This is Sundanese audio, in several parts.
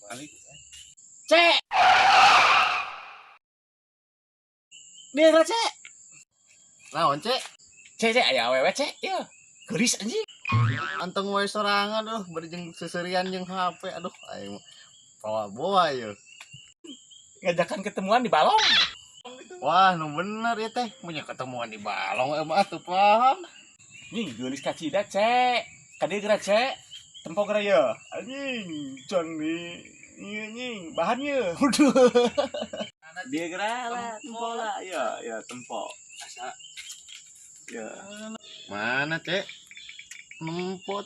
Balik. Cek. Dia lah, Cek. Naon, Cek? Cek, Cek, aya awewe, Cek. Ieu. Geulis anjing. Anteng wae sorangan aduh, bari jeung seserian jeung HP aduh aing bawa-bawa ieu. Ngajakan ketemuan di balong. Wah, nu bener ya teh. Punya ketemuan di balong emang atuh paham. Nying geulis kacida, Cek. Ka dieu geura, Cek. Tempo geura ye. Anjing, can di ieu nying, bahan ye. Waduh. Dia geura lah, tempo lah. Ya, ya tempo. Asa. Ya. Mana, Cek? Nempot.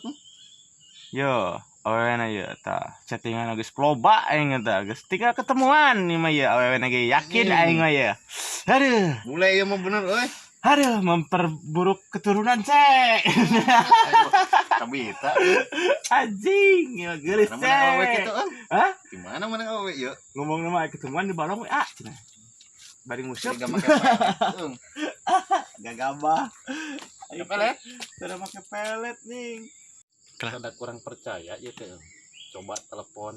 Yo, awewena ye tah. Chattingan geus loba aing eta, geus tinggal ketemuan nih mah ye awewena ge yakin aing mah ye. Aduh. Mulai ieu mah bener euy. Aduh, memperburuk keturunan, Cek. Kabita. Anjing, ya geulis, Mana menang awewe Cek. kitu, euy? Hah? Di mana menang awewe ieu? Ngomong nama ketemuan di balong, ah, cenah. Bari nguseup. Gak make pelet. Gagabah. Make pelet? Sudah make pelet nih. Rada kurang percaya ieu teh. Coba telepon.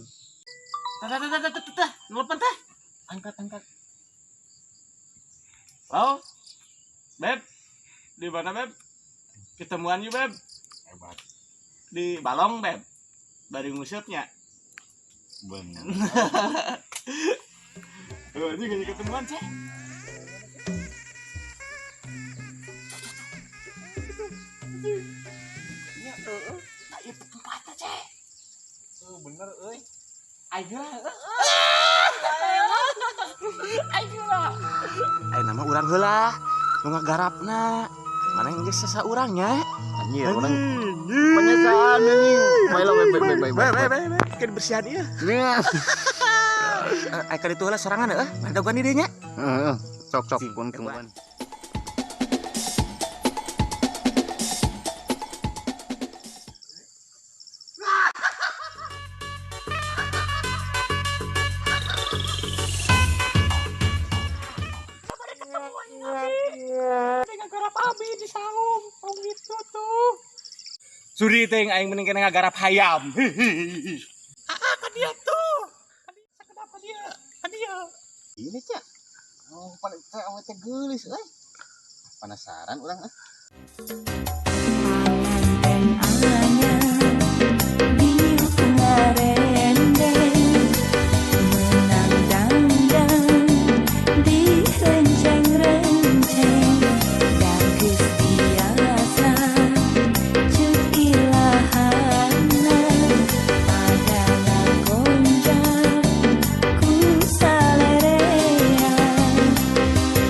Tah tah tah tah tah, nelpon tah. Angkat, angkat. Halo? Beb. Di mana, Beb? Ketemuan yuk, Beb. Hebat. Di balong, Beb. Bari nguseupnya. Bener. Oh, ini gak ketemuan, Cek. Nya heeh. Nah, ieu tempatnya, Cek. Heuh, bener euy. Ayo lah. Ayo lah. Ayo nama urang heula. Nu ngagarapna. Mana yang geus sesa urang nya? Anjir, urang penyesaan anjing. Bae lah, bae bae bae Bae bae bae bae. Kan bersihan ieu. Nya. Aya ka ditu heula sorangan heuh. Mana dagoan di dieu nya? Heeh. Sok sok pun kemuan. Abi di saung, saung itu tuh. Suri teh aing mending kena ngagarap hayam. Hihihi. Ah, ka dia tuh. Ka dia sakedap dia. Ka dia. Ini, Cak. Oh, pada teh awe teh geulis euy. Penasaran urang ah. Panganten anyar diuk ngarendeng menang dangdang direnceng-renceng da geus biasa ceuk ilahana pada ngagonjang ku salerea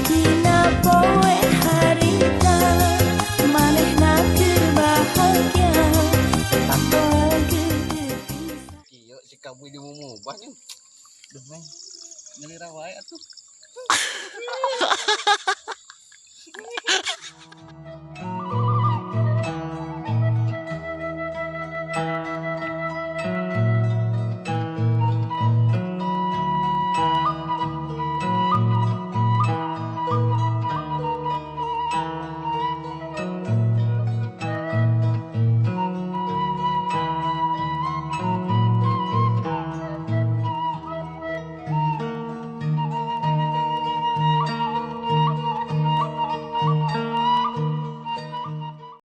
dina poe harita manehna keur bahagia papoe geuh Kieu si kamu di mumubah nih. Duh, neng. Nyelira wae atuh.